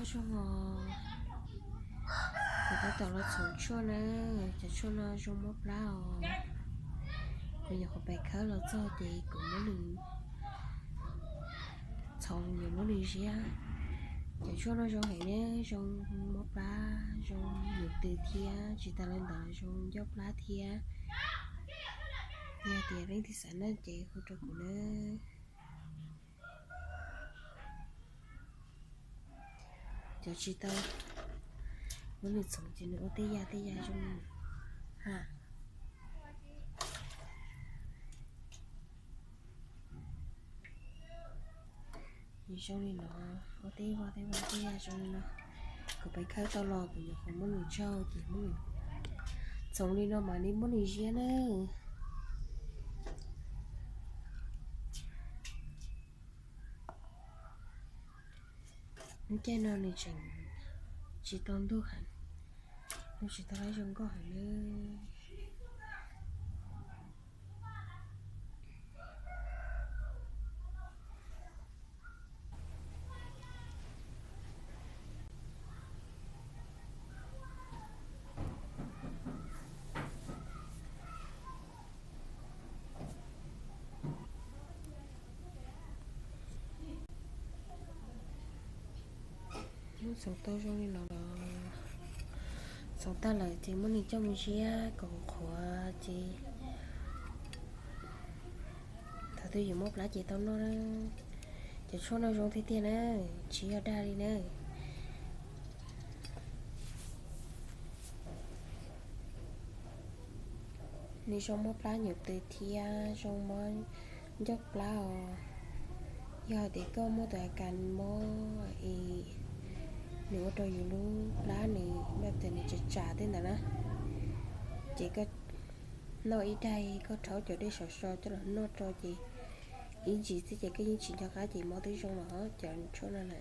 Tshuaj os, kuv tab tom los txhoov tshuaj na, cov tshuaj no zoo mob plab os. Kuv nyuam qhuav pais khawb los txog ces kuv muab nws txhoov, yuav muab nws ziab. Cov tshuaj no zoo heev na, zoo mob plab, zoo nyuj twm thiab tsis tas li ntawd zoo ncauj plab thiab. Yog tias leej twg xav noj ces hu rau kuv na. Cov tsis tau muab nws txhoov ces nws ua tej yam tej yam zoo ha. Nws zoo li no, ua tej vaj tej vaj tej yam zoo li no. Kuv pais khawb tau los kuv nyuam qhuav muab nws tsaug ces muab nws txhoov li no mam li muab nws ziab na. Lub caij no nws tseem tsis tau ntuj heev, nws tsis tau lab zoo nkauj heev na. Muab txhoov tau zoo li no los, txhoov tag lawm ces muab nws coj mus ziab kom qhuav ces thaum twg yuav mob plab ces tau noj na. Cov tshuaj no zoo tiag tiag na, tsis yog dag li na. Nws zoo mob plab nyuj twm thiab zoo mob ncauj plab os. Yog hais tias koj muaj tus a kas mob es nws ua rau yus lub plab nws npaj tias nws tsam tsam tej ntawd na, ces koj noj ib daig koj rhaub cov dej sov so coj los noj rau ces ib ntsis xwb ces koj yeej tsis nco qab ces mob twb zoo los cov tshuaj no na.